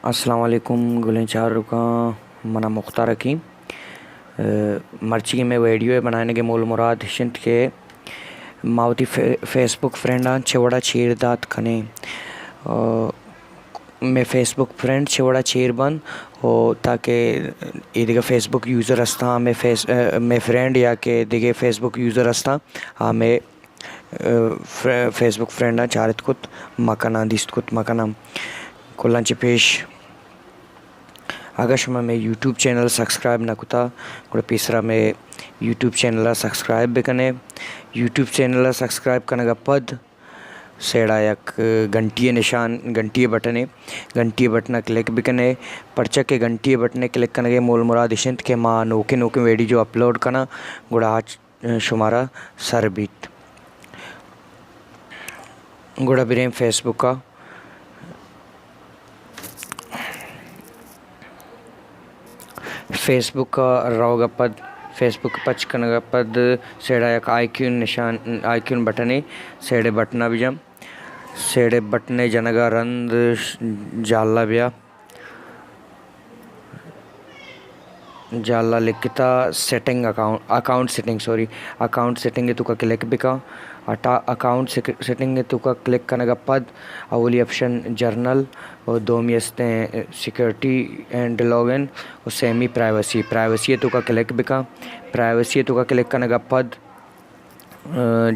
السلام علیکم گلیں چاروکاں، من مختار حکیم۔ اے، مرچی مئے ویڈیو ءِ بنائینگ ءِ مول مراد اش انت کہ ما وتی فے-، فیس بک فرینڈاں چہ وڑا چیر دات کنیں۔ آ، مئے فیس بک فرینڈ چہ وڑا چیر بنت و تاکہ اے دگہ فیس بک یوزر استاں، مئے فیس-، اے، مئے فرینڈ یا کہ دگہ فیس بک یوزر استاں، آ مئے، اے، فر-، فیس بک فرینڈاں چارت کت مکناں، دیست کت مکناں۔ کلاں چہ پیش اگاں شما مئے یوٹیوب چینل سبسکرائب نہ کتا، گڑا پیسرا مئے یوٹیوب چینل ءَ سبسکرائب بکنے۔ یوٹیوب چینل ءَ سبسکرائب کنگ ءَ پد سیڈا یک گھنٹی ءِ نشان، گھنٹی ءِ بٹنے، گھنٹی ءِ بٹن ءَ کلک بکنے، پرچا کہ گھنٹی ءِ بٹن ءِ کلک کنگ ءِ مول مراد اش انت کہ ما نوکیں نوکیں ویڈیو جو اپلوڈ کناں، گڑا آ چ-، شمارا سر بیت۔ گڑا بریں فیس بک ءَ۔ فیس بک ءَ روگ ءَ پد، فیس بک پچ کنگ ءَ پد سیڈا یک آئیکن نشان، آئیکن بٹنے، سیڈے بٹن ءَ بجن۔ سیڈے بٹن ءِ جنگ ءَ رند ش-، جالا بیا۔ جالا لکھتا setting account, account setting, sorry, account setting ءِ توکا کلک بکا۔ اٹا-، اکاؤنٹ سیک-، سیٹنگ ءِ توکا کلک کنگ ءَ پد اولی آپشن جنرل و دومی استیں سیکورٹی اینڈ لاگ ان و سیمی پرائیویسی۔ پرائیویسی ءِ توکا کلک بکا۔ پرائیویسی ءِ توکا کلک کنگ ءَ پد، آ،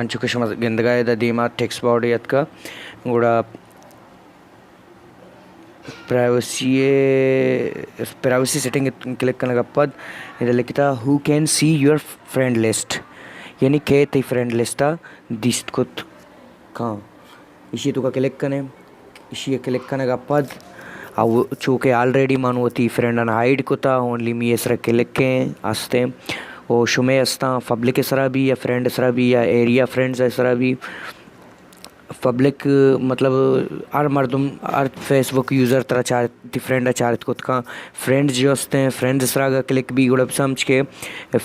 انچو کہ شما گندگا ادا دیما ٹیکسٹ باڈ اتکا، گڑا پرائیویسی ءِ، پرائیویسی سیٹنگ ءَ کلک کنگ ءَ پد ادا لکھتا Who can see your friend list، یعنی کہ تئی فرینڈ لسٹ ءَ دیست کت کاں۔ ایشی ءِ توکا کلک کنے۔ ایشی ءَ کلک کنگ ءَ پد او چو کہ آلریڈی من وتی فرینڈاں ہائیڈ کتا، اونلی می ءِ سرا کلک ایں استیں۔ او شمے استاں پبلک ءِ سرا بھی یا فرینڈ ءِ سرا بھی یا ایریا فرینڈز ءِ سرا بھی۔ پبلک، مطلب، ہر مردم، ہر فیس بک یوزر ترا چار-، تئی فرینڈ ءَ چارت کت کن۔ فرینڈز جو استیں، فرینڈز سرا اگاں کلک بی، گڑا سمجھ کہ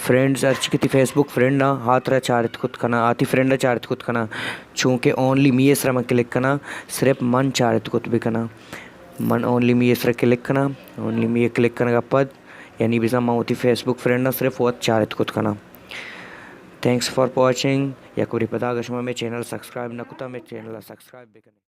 فرینڈز ہرچی کہ تئی فیس بک فرینڈ آں، آ ترا چارت کت کناں، آ تئی فرینڈ ءَ چارت کت کناں۔ چونکہ اونلی می ءِ سرا من کلک کناں، صرف من چارت کت بکناں۔ من اونلی می ءِ سرا کلک کناں، اونلی می ءَ کلک کنگ ءَ پد، یعنی بزاں من وتی فیس بک فرینڈاں صرف وت چارت کت کناں۔ Thanks for watching. یک بری پدا اگاں شما مئے چینل سبسکرائب نہ کتا، مئے چینل ءَ سبسکرائب بکنے۔